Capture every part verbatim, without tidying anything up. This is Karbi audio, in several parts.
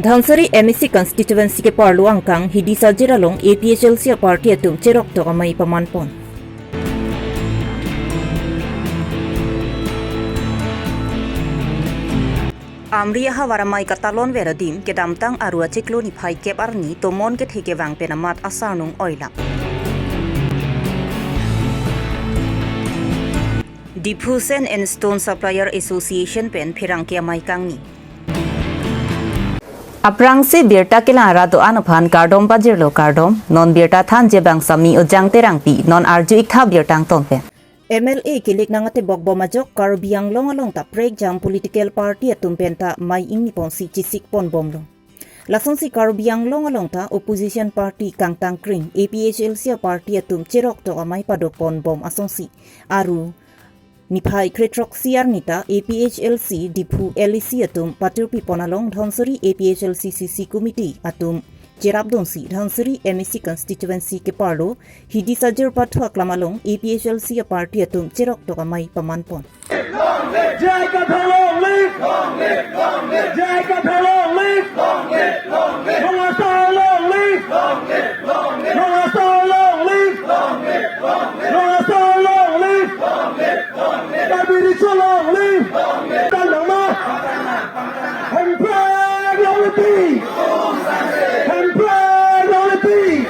Dhansiri M A C constituency keparlo angkang Hidi Sajir along A P H L C aparty atum cheroktok amei pamanpon. Amri ahavar amei katalonver adim kedamtang Aru achiklo niphai kep arni tomon kethe kevang pen amat asarnung oilang. Diphu Sand and Stone Supplier Association pen pherangke amei kangni. Aphrangsi birta kelang arat do-an aphan kardom pajirlo kardom, non birta thanji abang Sami Ojang Terangpi, non arju-ik tha birta angton pen. M L A kilik nang atebok bom ajok Karbi Anglong along ta prekjam political party atum pen ta mei ingniponsi chesik ponbomlo. Lasonsi Karbi Anglong along ta opposition party kangtang kring A P H L C aparty atum cheroktok amei padoponbom asonsi Aru niphai kre throksi arni ta A P H L C Diphu L A C atum patirpipon along Dhansiri A P H L C C C committee atum cherapdunsi Dhansiri M A C constituency keparlo Hidi Sajir pathu aklam along A P H L C aparty atum cheroktok amei pamanpon. J I Kathar long live! J I Kathar long live! Rong Asar long live! Rong Asar long live! Rong Asar long live! Karbi Riso long live! Tang nang ma! Hemprek long live! Hemprek long live!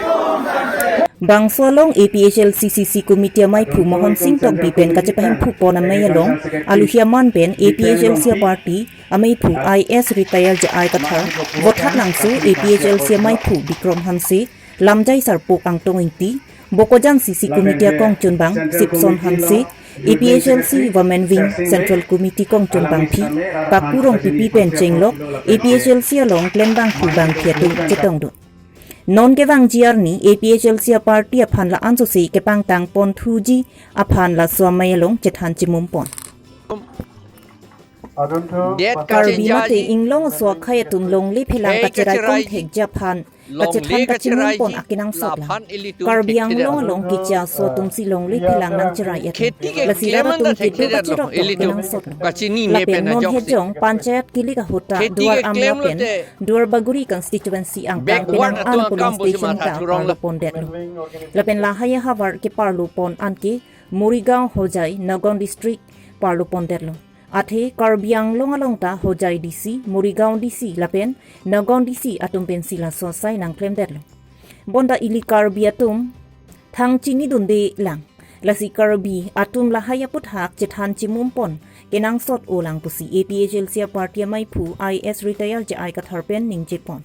Bangso along A P H L C C C committee ameiphu Mohon Sing Tokbi pen kachepahemphupon amei along aluhi aman pen A P H L C aparty ameiphu I A S retired J I Kathar, Vothatlangso A P H L C ameiphu Bikram Hanse, Lamjai Sarpok Angtong Ingti, Bokajan C C committee akongchunbang Sipson Hanse, A P H L C Women Wing Central Committee kongchunbangpi Paku Rongpipi pen chenglok A P H L C along klembangphu bangpi atum chetongdun. Non kevangji arni A P H L C aparty aphan la-an sose kepangtangponthuji aphan laso amei along chethan chimumpon. Adon thu Det Karbi kachingjai mate inglong aso akhei atum longle phelang hei kacherai kacherai kongthekji aphan longle kachethan kacherai kachimumpon ji akenangsot lang. Laphan ilitum Karbi thekthedet Anglong lo. Along kicha aso atumsi longle phelang nangcherai et. Kheti ke lasi klem rat atum anda kedo thekthedet lo, kachiroktok ilitum kenangsot lo. Kachinine lapen pen non ajok si. Hejong panchayat kilik ahut ta kheti duar ke amla klem lo pen te. Duar Bagori constituency angkang backward penang atum an polling akam pusi station matha ta churong lo. Parlopondetlo. Lapen lahai ahavar keparlopon anke Morigaon Hojai Nagaon district parlopondetlo. Athe Karbi Anglong along ta Hojai D C, Morigaon D C lapen Nagaon D C atum pensi laso asai nangklemdetlo. Bonta ili Karbi atum thang chinidunde lang. Lasi Karbi atum lahai aputhak chethan chimumpon kenangsot-o lang pusi A P H L C aparty ameiphu I A S retired J I Kathar pen ningjepon.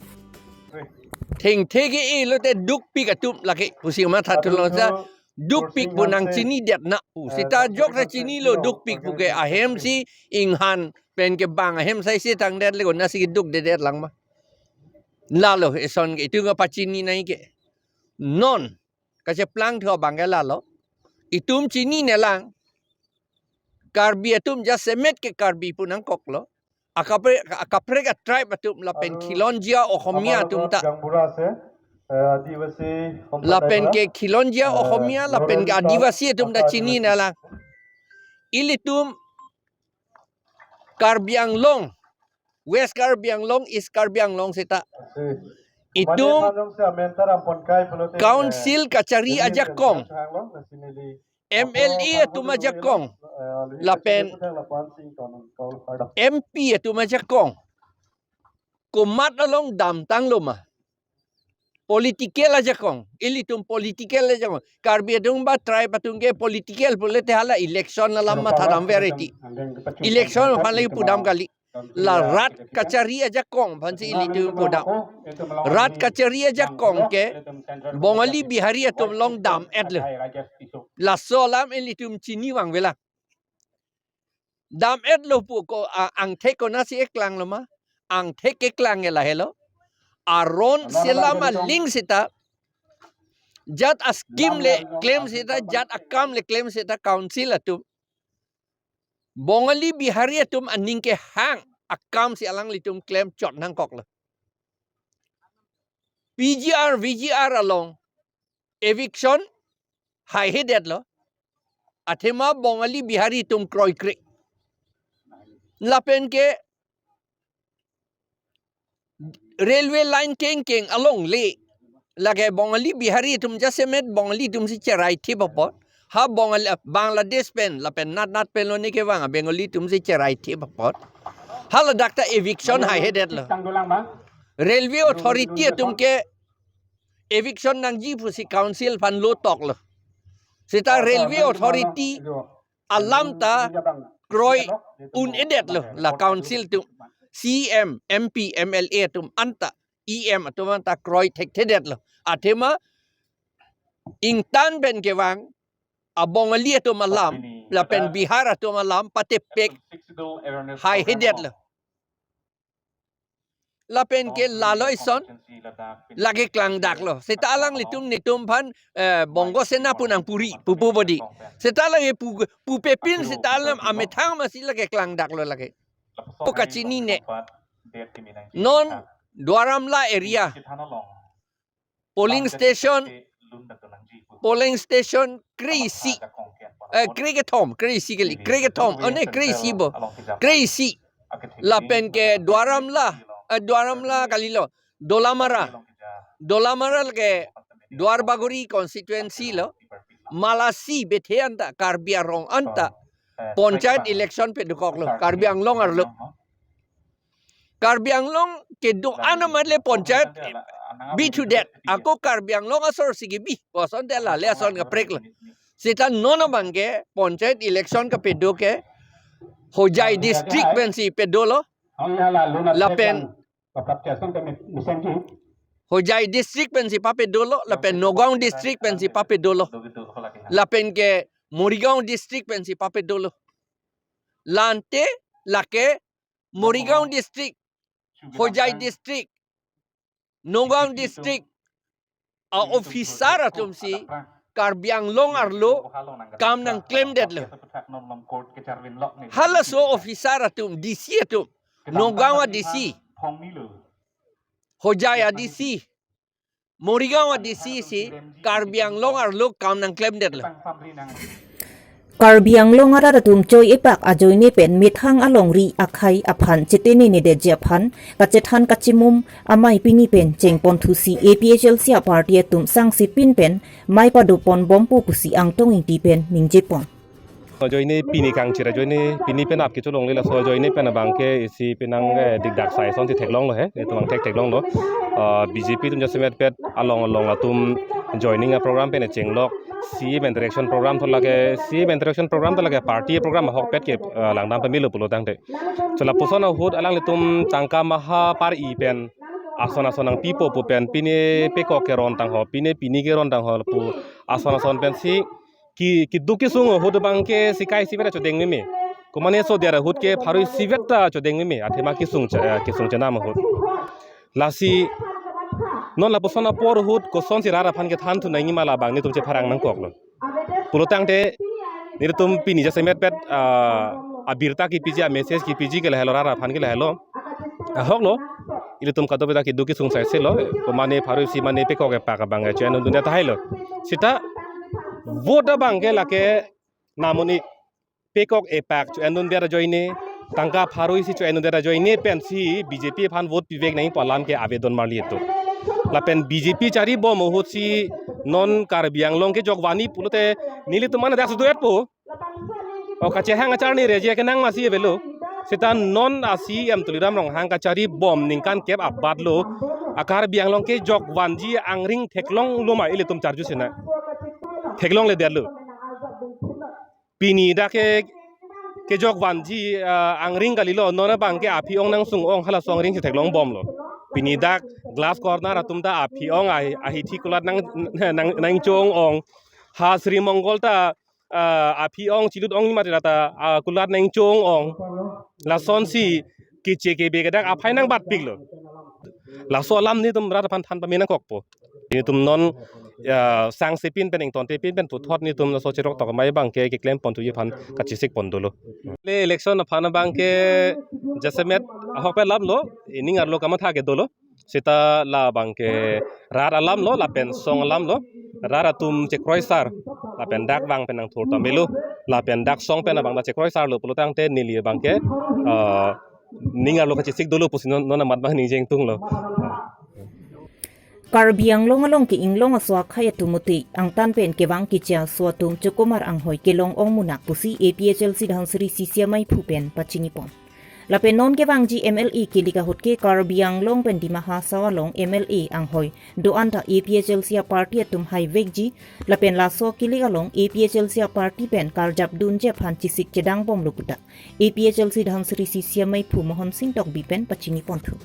Thengthe ke-e lote dukpik atum lake pusi matha thulo sa dukpik pu nangchinidet na pu. Seta jok ta chinilo dukpik pu ke ahemsi inghan pen kebang ahem sai se tangdet le ko nasi dukdedet lang ma. Lalo eson ke itum kapachini nai ke. Non kacheplangthu abang ke lalo. Itum chinine lang. Karbi atum jasemet ke Karbi pu nangkoklo. Akaprek, akaprek a-tribe atum lapen khilonjia Ohomia atum ta. Lapen ke khilonjia Ohomia lapen ke Adivasi atum ta chinine lang. Ilitum Karbi Anglong, West Karbi Anglong, East Karbi Anglong seta. Itum council kachari ajakong, M L A atum ajakong, lapen M P atum ajakong, komat along damtanglo ma? Political ajakong, ilitum political ajakong. Karbi atum ba tribe atum ke political pulote hala election alam mathadam verity. Election aphan lagi pudam kali. La rat kachari ajakong aphansi ilitum pudam. Rat kachari ajakong ke Bongali Bihari atum along dam-etlo. Laso alam ilitum chinivang vela. Dam-etlo pu ko, a, angthek konatsi eklanglo ma? Angthek keklang ke lahelo. Aron selam aling seta, jat a-scheme le klem seta, jat akam le klem seta council atum Bongali Bihari atum aning kehang akamsi alanglitum klemchot nangkoklo. P G R, V G R along eviction haihedetlo. Athema Bongali Bihari atum kroikre. Lapen ke railway line kengkeng alongle. Lake Bongali Bihari atum jasemet Bongali atum si cherai thip apot. Ha Bongali, Bangladesh pen, lapen nat nat pen lo ne kevang Bengali atum si cherai thip apot. Hala dak ta eviction haihedet lo. Railway authority atum ke eviction nangji pusi council aphan lo tok lo. Seta railway authority alam ta kroi un-edet lo la council atum, C E M, M P, M L A atum anta, E M atum anta kroi thekthedet lo. Athema ingtan pen kevang a Bongali atum alam lapen Bihar atum alam patepek haihedet lo. Lapen ke lalo ison lake klangdak lo. Seta alanglitum netum aphan, eh, Bongo Sena pu nangpuri, pupo bodi. Seta lake pu, pupe pin seta alam amethang masi lake klangdak lo lake. Ko kachinine. Non Duar Amla area polling station, polling station kre-isi, eh, kre-kethom, kre-isi kali, kre-kethom, oh ne, kre-isi bo, kre-isi. Lapen ke Duar Amla, eh, Duar Amla kali lo, Dolamara, Dolamara ke Duar Bagori constituency lo, Malasi Bethei anta, Karbi Anglong anta, panchayat election pedokok lo, Karbi Anglong arlo. Karbi Anglong kedo-an amat le panchayat bithudet. Ako Karbi Anglong asor si kebi. Koson te lale ason kaprek lo. Seta non abang ke panchayat election kapado ke Hojai district pensi pado lo. Lapen Hojai district pensi papado lo. Lapen Nagaon district pensi papado lo. Lapen ke Morigaon district pensi papado lo. La ante lake Morigaon district, Hojai district, Nagaon district a officer atum si Karbi Anglong arlo kam nangklemdet lo. Halaso officer atum, D C atum, Nagaon a D C, Hojai a D C, Morigaon a D C si Karbi Anglong arlo kam nangklemdet lo. Karbi Anglong arat atum choi-epak ajoine pen methang alongri akhei aphan chetene nedetji aphan kachethan kachimum amei pini pen chengponthusi A P H L C a party atum sangsepin pen mei padopon bompo pusi Angtong Ingti pen ningjepon. Ajoine pini kangchir ajoine pini pen apki cholongle laso ajoine pen abang ke isi penang, eh, dikdak sai asonsi theklonglo he, netum abang thek theklonglo. Ah, B J P atum jasemet pet along along atum joining a program pen chenglok, C M interaction program tho lake, C M interaction program tho lake party program ahokpet ke, ah, langdam pamelo pulo tangte. Cholapuson ahut alanglitum tangka maha par-i pen ason ason nangpipo pu pen pine pekok keron tangho, pine pini keron tangho pu ason ason pensi ki, keduk kesung ahut abang ke sikai sivet achodeng meme. Komane so diar ahut ke pharo isivet ta chodeng meme. Athema kesung cha, eh, kesung chenam ahut. Lasi non lapuson apor ahut kosonsi rat aphan kethan thu nangji ma labang netum chepharang nangkoklo. Pulo tangte netum pini jasemet pet, ah, abirta kepiji, a message kepiji ke lahelo, rat aphan ke lahelo. Ahoklo, ilitum kadokave ta keduk kesung sai selo, komane pharo isi mane pekok epak abang ke cho-en dunde tahai lo. Seta vote abang ke lake namun ik pekok epak cho-en dunde ajoine, tangka pharo isi cho-en dunde ajoine pensi B J P aphan vote pivek nangji pu alam ke avedon marli atum. Lapen B J P charibom ahutsi non Karbi Anglong kejok vanji pulote nelitum an dak suduet po. O kachehang acharni reje kenang masi avelo. Seta non a C M Tuliram Ronghang kacharibom ningkan kep abat lo a Karbi Anglong kejok vanji angring theklonglo ma ilitum charju sena. Theklongledetlo. Pini dak ke kejok vanji, ah, angring kalilo, non abang ke aphi ong nangsung ong halaso angring si theklongbomlo. Pini dak glass corner atum ta aphi ong ahi, ahithi kulat nang, nang, nangcho ong. Ha Sri Mongol ta, ah, aphi ong chilut ong mati rata, ah, kulat nangcho ong. Lasonsi keche kebe ke dak aphai nangbatpiklo. Laso alam netum rat aphan than pame nangkokpo. Netum non, ya, sangsepin pen ingtontepin pen puthot netum laso cherok tok amei abang ke keklem ponthuji aphan kachesik pon dolo. Le election aphan abang ke jasemet ahokpet alam lo, ining arlo kamatha ke dolo. Seta labang ke rat alam lo, lapen song alam lo. Rat atum chekroisar, lapen dak vang pen nangthur ta melo, lapen dak song pen abang ta chekroisarlo pulo tangte neli abang ke, ah, ning arlo kachesik dolo pusi non, non amat abang ningjeng tunglo. Karbi Anglong along ke inglong aso akhei atum mate angtan pen kevang keche aso atum chokomar anghoi kelong ong munak pusi A P H L C Dhansiri C C M I phu pen pachini pon. Lapen non kevangji M L A kilik ahut ke Karbi Anglong pen Dima Hasao along M L A anghoi do-an ta A P H L C a party atum haivekji, lapen laso kilik along A P H L C a party pen karjap dunji aphan chisik chedang bomlo puta A P H L C Dhansiri C C M I phu Mohon Sing Tokbi pen pachini ponthu.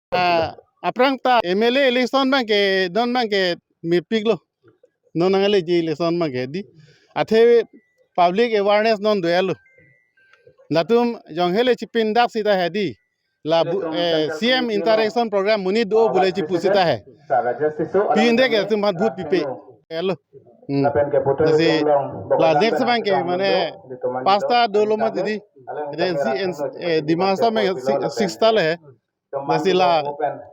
Ah, aphrang ta M L A election abang ke, non abang ke mepiklo. Non nangle ji election abang ke di. Athe public awareness non do-elo. Latum jong hele chipindak sita he di. La bu-, eh, C M interaction program monit do bule chipu sita he. Pinde ke latum aphan vote pipe. Elo. Hmm. Lasi la next abang ke mane pasta dolo mati di. Then si en, eh, Dima Hasao abang si, six ta le he. Lasi la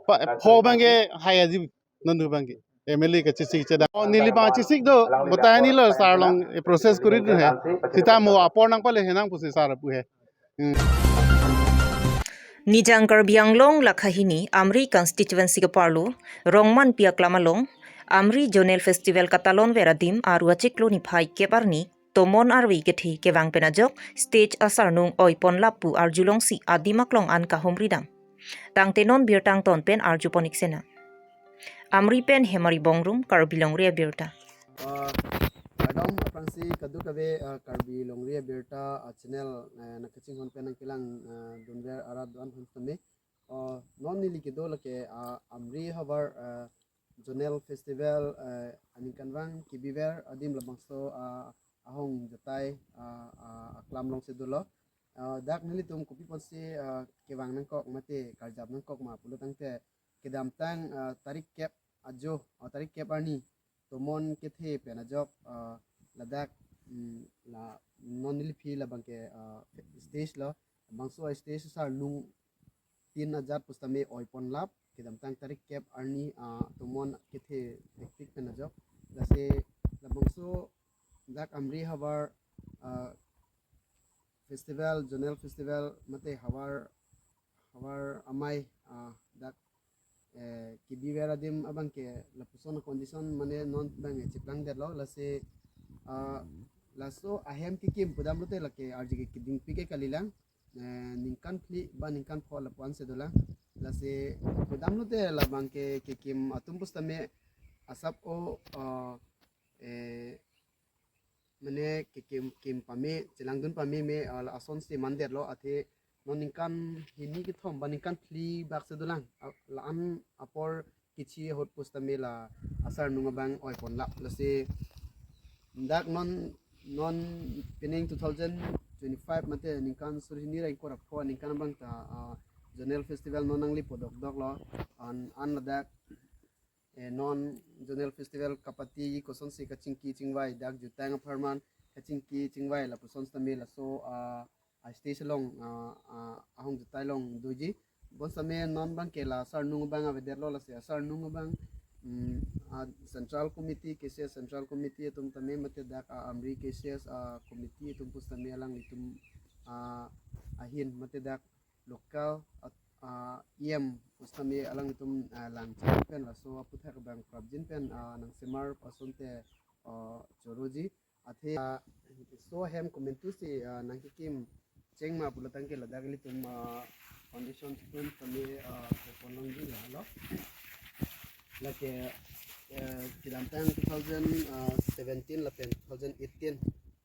pa-, pho abang ke hai aji non do abang ke. M L A kachisik chedang. Oh, neli abang chisik do. Bota neli lo sar along, eh, process kori dun he. Sita mo apor nangpale he nang pusi sar pu he. Hmm. Nijang Karbi Anglong lakha hini Amri constituency kaparlo Rongmanpi aklam along Amri Zonal Festival katalon ver adim Aru achiklo niphai kep arni tomon arve kethe kevang pen ajok stage asarnung oi ponlap pu arjulongsi adim aklong an kahumri dam. Tangte non birta angton pen arju pon-ik sena. Amri pen Hemari Bongrum, Karbi Longri Abirta. Ah, kardom aphrangsi kadokave, ah, Karbi Longri Abirta, ah, channel, eh, nangkachinghon pen nangkelang, ah, dunver arat do-an aphan tame. Ah, non neli kedo lake, ah, Amri havar, ah, Zonal Festival, ah, aningkanvang kebiver adim labangso, ah, ahong jetai, ah, ah, aklam alongsi dolo. Ah, dak nelitum kopi ponsi, ah, kevang nangkok mate karjap nangkok ma pulo tangte kedamtang, ah, tarik kep ajo, ah, tarik kep arni tomon kethe pen ajok, ah, ladak, mm, la non neli aphi labang ke, ah, stage lo, bangso stage asarnung tin ajat pusitame oi ponlap kedamtang tarik kep arni, ah, tomon kethe hektik pen ajok. Lasi labangso dak Amri havar, ah, festival, Zonal Festival mate havar, havar amei, ah, dak, eh, kebiver adim abang ke lapuson condition mane non abang ke chiplang detlo. Lasi, ah, laso ahem kekim pudam lote lake arje ke kedingpi ke kalilang, eh, ningkan phli ba ningkan pho lapu-an si dolang. Lasi pudam lote labang ke kekim atum pusitame asap o, ah, eh, mane kekim, kim pame, chelangdun pame me, ah, la asonsi mandetlo athe non ningkan hini kethom ba ningkan phli bak si dolang. Ah, la-an apor kechi ahut pusitame la asarnung abang oi ponlap. Lasi dak non, non pining two thousand twenty-five mate ningkan suri hini ra ingkoi ra pho aningkan abang ta, ah, Zonal Festival non nangli podok doklo. An, an ladak, eh, non Zonal Festival kapati kosonsi kachingki chingvai dak jutang apharman kachingki chingvai lapuson sitame laso, ah, a stage along, ah, ah, ahong jetai along doji. Bonsitame non abang ke la asarnung abang avedetlo. Lasi asarnung abang, mm, ah, Central Committee, K C S Central Committee atum tame mate dak, ah, Amri K C S, ah, Committee atum pusitame alanglitum, ah, ahin mate dak local at-, ah, E M pusitame alanglitum, ah, langchak pen laso aputhak abang prapjin pen, ah, nangsemar asonte, ah, choroji. Athe, ah, laso ahem komantusi, ah, nangkekim cheng ma pulo tangte ladak ilitum, ah, foundation stone tame, ah, ponlongji lahelo. Lake, eh, kedamtang two thousand seventeen lapen two thousand eighteen,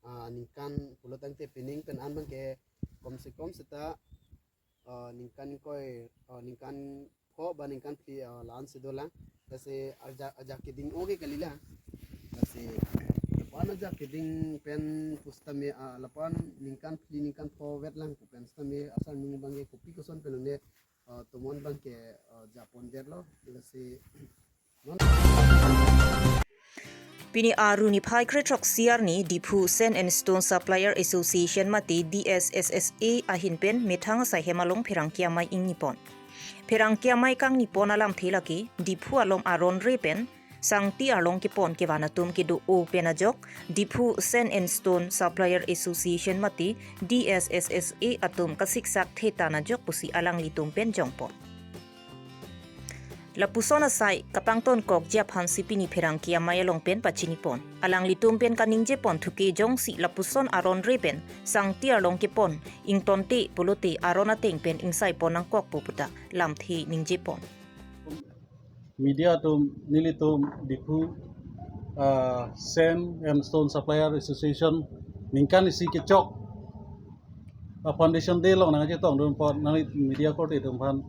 ah, ningkan pulo tangte pining pen an abang ke kom se kom seta, ah, ningkan ingkoi, ah, ningkan pho ba ningkan phli, ah, la-an si dolang. Lasi ajak, ajak keding o ke kalilang. Lasi lapu-an ajak keding pen pusitame, ah, lapu-an ningkan phli ningkan pho vetlang pu pen sitame asarnung abang ke kopi koson pen lone, ah, tomon abang ke, ah, japon detlo. Lasi non Pini Aru niphai krethrok-si arni Diphu Sand and Stone Supplier Association mate D S S S A ahin pen methang asai hem along pherangke amei ingni pon. Pherangke amei kangni pon alamthe lake Diphu along aron re pen sangti arlong kepon kevan atum kedo-o pen ajok Diphu Sand and Stone Supplier Association mate D S S S A atum kasiksak thetan ajok pusi alanglitum pen jongpon. Lapuson asai kapangtonkokji aphansi pini pherangke amei along pen pachinipon. Alanglitum pen kaningjepon thu ke jongsi lapuson aron re pen sangti arlong kepon ingtonte pulote aron ateng pen ingsaipon nangkokpo puta lamthe ningjepon. Media atum, nelitum Diphu ah, Sand and Stone Supplier Association ningkan isi kechok a foundation day along nangchetongdun apot nangli media korte atum aphan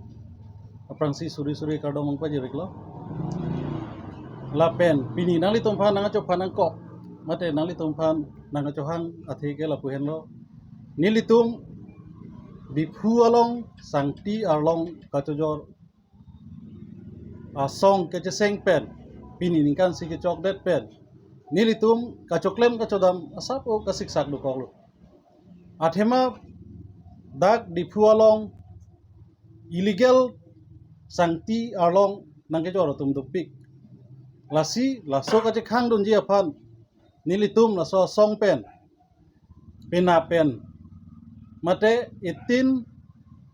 aphrangsi suri suri kardom nangpajir-iklo. Lapen pini nanglitum aphan nangchophan nangkok mate nanglitum aphan nangchohang athe ke lapu henlo. Nelitum Diphu along sangti arlong kachojor asong kecheseng pen, pini ningkan isi kechokdet pen, nelitum kachoklem kachodam asap o kasiksak dokoklo. Athema dak Diphu along illegal sangti arlong nangkejor atum dopik. Lasi laso kachekhangdunji aphan nelitum laso asong pen, pena pen, mate eighteen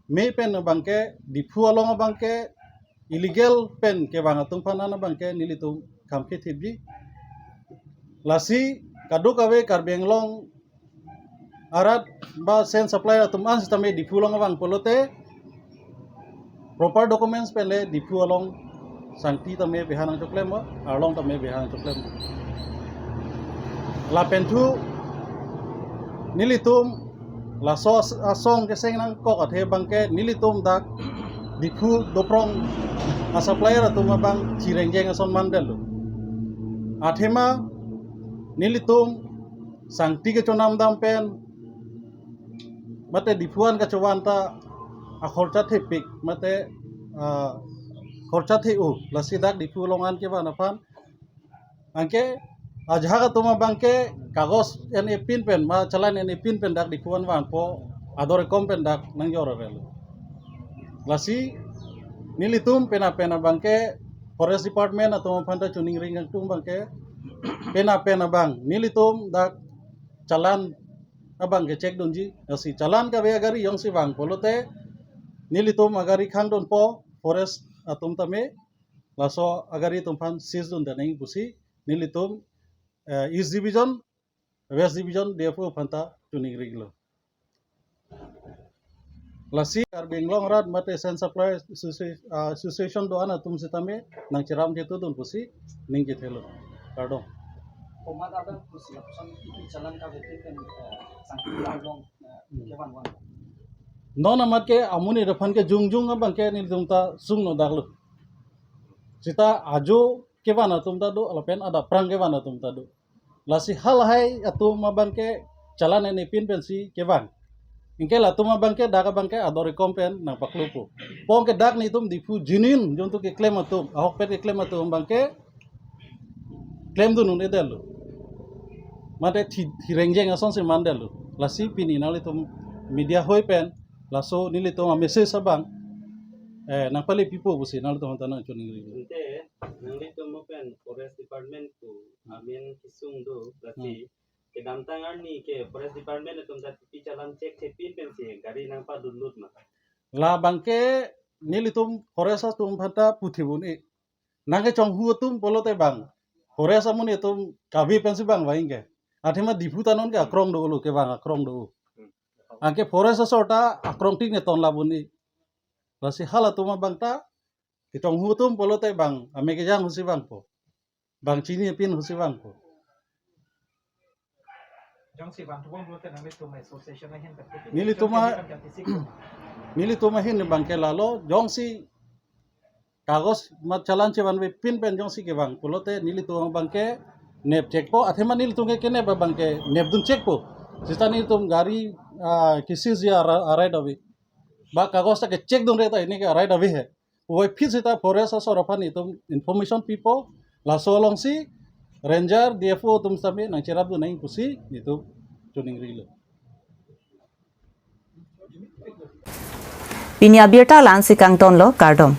May pen abangke, Diphu along abangke illegal pen kevang atum aphan an abangke nelitum khamkhethipji. Lasi kadokave Karbi Anglong arat ba sand supply atum an sitame Diphu along abang pulote proper documents pen le Diphu along sangti tame beha nangchoklem, arlong tame beha nangchoklem. Lapen thu nelitum laso as- asong keseng nangkok athe abangke nelitum dak Diphu doprong a supplier atum abang chirengjeng ason mandetlo. Athema nelitum sangti kechonam dam pen mate Diphu an kachovan ta akhorcha thepik mate ah, khorcha the-o, lasi dak Diphu along an kevan aphan anke ajahak atum abangke kagos en epin pen ma challan en epin pen dak Diphu an vanpo ador ekom pen dak nangjor arelo. Lasi nelitum pena pena abangke forest department atum aphan ta choningri nangtum abangke pena pena abang nelitum dak challan abangke check dunji, lasi challan kave agari jongsi vang pulote nelitum agari khangdunpo forest atum tame, laso agari atum aphan seize dun danang pusi nelitum eh, East Division, West Division D F O aphan ta choningri-iklo. Lasi Karbi Anglong arat mate sand supply associ- ah, association do-an atum sitame nangcheram chetudun pusi ning kethelo. Kardom. Komat abang pusi lapuson ipi challan kave pen eh, sangti arlong eh, kevan van. Non amat ke amonit aphan ke jongjong abangke nelitum ta sungno daklo. Sita ajo kevan atum ta do lapen adap aphrang kevan atum ta do. Lasi halahai atum abangke challan en epin pensi kevang. Anke latum abangke dak abangke ador ekom pen nangpaklopo. Pon ke dak nelitum Diphu genuine jontu keklem atum, ahokpet keklem atum abangke klemdun un-edetlo. Mate thi- thirengjeng asonsi mandetlo. Lasi pini nanglitum media hoi pen laso nelitum a message abang eh, nangpale pipo pusi nanglitum aphan ta nangchoningri. Ante nanglitum mo pen forest department pu amen kesung do, lasi kedamtang arni ke forest department atum ta tipi challan check thepin pensi gari nangpadunlut ma? Labangke nelitum forest atum aphan ta puthibun-i. Nangkechonghu atum pulote bang forest amonit atum kave pensi bang vangke. Athema Diphu ta non ke akrong dolo, kevang akrong do. Anke forest asor ta akrong tik ne ton labun-i. Lasi halatum abang ta kechonghu atum pulote bang ame kejang husi vangpo. Bang chini pin husi vangpo. Jongsi vangthu bom pulote nanglitum association ahin pen puti. Nelitum a- Jongsi kan kati sik. Nelitum ahin abangke lalo jongsi kagos ma challan chevanve pin pen jongsi kevang pulote nelitum abangke nep checkpo, athema nelitum ke kenep abangke nepdun checkpo. Sita nelitum gari ah, ke seize a ra- a right of way. Ba kagos ta ke check dunre ta ini ke right of way he. Puvoiphit sita forest asor aphan itum information pipo, laso alongsi ranger D F O atum sitame nangcherapdun nang pusi itum choningrilo. Pini abirta la-ansi kangtonlo, kardom.